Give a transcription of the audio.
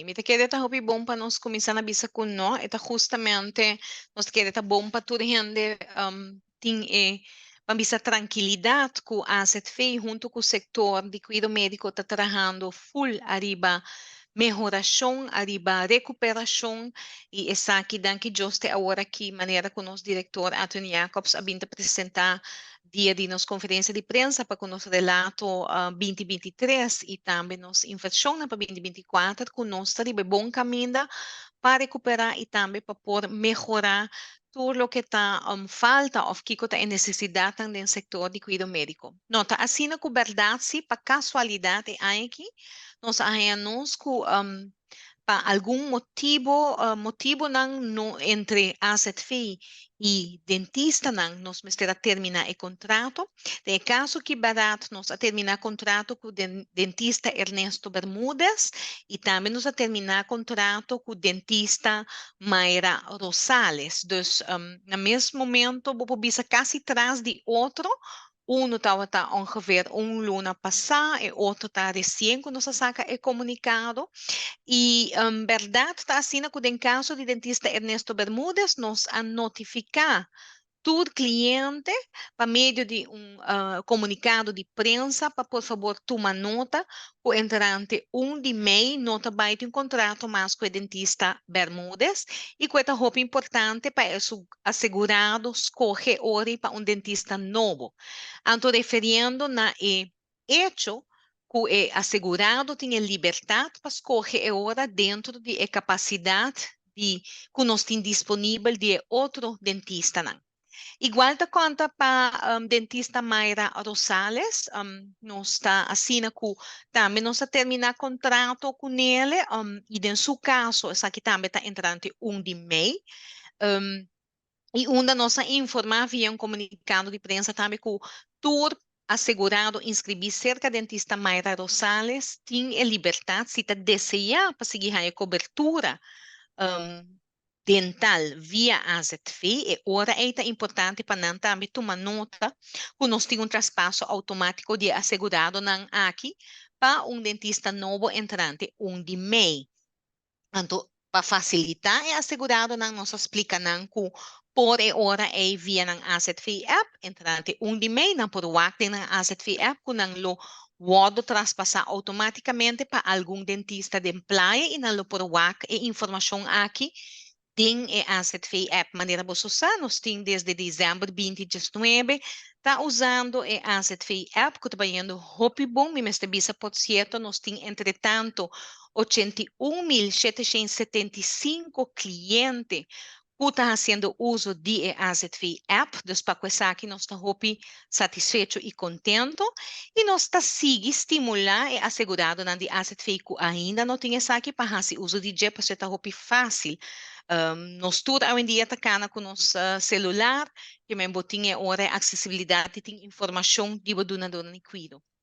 Mi ta kere ta hopi bon pa nos kuminsá na bisa ku no, e ta hustamente nos ta kere ta bon pa tur hende tin e ban bisa trankilidat ku AZV huntu ku sektor di kuido médiko ta trahando full ariba mehorashon, ariba rekuperashon i esaki danki Dios te awor aki manera ku nos direktor Anthony Jacobs a bin ta presentá dia di nos konferensia di prensa pa ku nos relato 2023 i tambe nos invershonnan pa 2024 ku nos ta riba e bon kaminda pa rekuperá i tambe pa por mehorá tur loke ta falta òf kiko ta e nesesidatnan den sektor di kuido médiko. No ta asina ku bèrdat si pa kasualidat e aña aki nos a haña nos ku pa algun motibo, motibonan no entre AZV i dentistanan nos mester a terminá e kontrato. Den e kaso ki bèrdat nos a terminá kontrato ku dentista Ernesto Bermudez i tambe nos a terminá kontrato ku dentista Mayra Rosales. Dus na mes momento bo por bisa kasi tras di otro. Uno tabata ongeveer un luna pasá, e otro ta resien ku nos a saka e komunikado. I bèrdat ta asina ku den kaso di dentista Ernesto Bermudez nos a notifiká tur kliente pa medio di un komunikado di prensa pa por fabor tuma nota ku entrante 1 di mei no ta bai tin kontrato mas ku e dentista Bermudez i ku e ta hopi importante pa e asegurado skohe ori pa un dentista nobo. Anto referiendo na e echo ku e asegurado tin e libertat pa skohe e ora dentro di e kapasidat di ku nos tin disponibel di e otro dentistanan. Igual ta konta pa dentista Mayra Rosales, nos ta asina ku tambe nos a terminá kontrato ku nele i den su kaso esaki tambe ta entrante 1 di mei. I unda nos a informá via un komunikado di prensa tambe ku tur asegurado inskribí serka dentista Mayra Rosales tin e libertat si ta deseá pa sigui haña kobertura dental via AZV, e ora ei ta importante pa nan tambe tuma nota ku nos tin un traspaso outomátiko di e aseguradonan aki pa un dentista nobo entrante 1 di mei. Anto pa fasilitá e aseguradonan nos a splika nan ku por e ora ei via nan AZV app entrante 1 di mei nan por wak den nan AZV app ku nan lo wòrdu traspasá outomátikamente pa algun dentista den playa i nan lo por wak e informashon aki den e AZV app. Manera boso sa nos tin desde desèmber 2019 ta usando e AZV app ku ta bayendo hopi bon. Mi mester bisa por sierto nos tin entretanto 81.775 kliente ku ta hasiendo uso di e AZV app, dus pa ku esaki nos ta hopi satisfecho i kontentu i nos ta sigui stimulá e aseguradonan di AZV ku ainda no tin esaki pa hasi uso di dje pasobra e ta hopi fásil. Nos tur awendia ta kana ku nos selular, ke men bo tin e ora e aksesibilidat i tin informashon di bo dunadónan di kuido.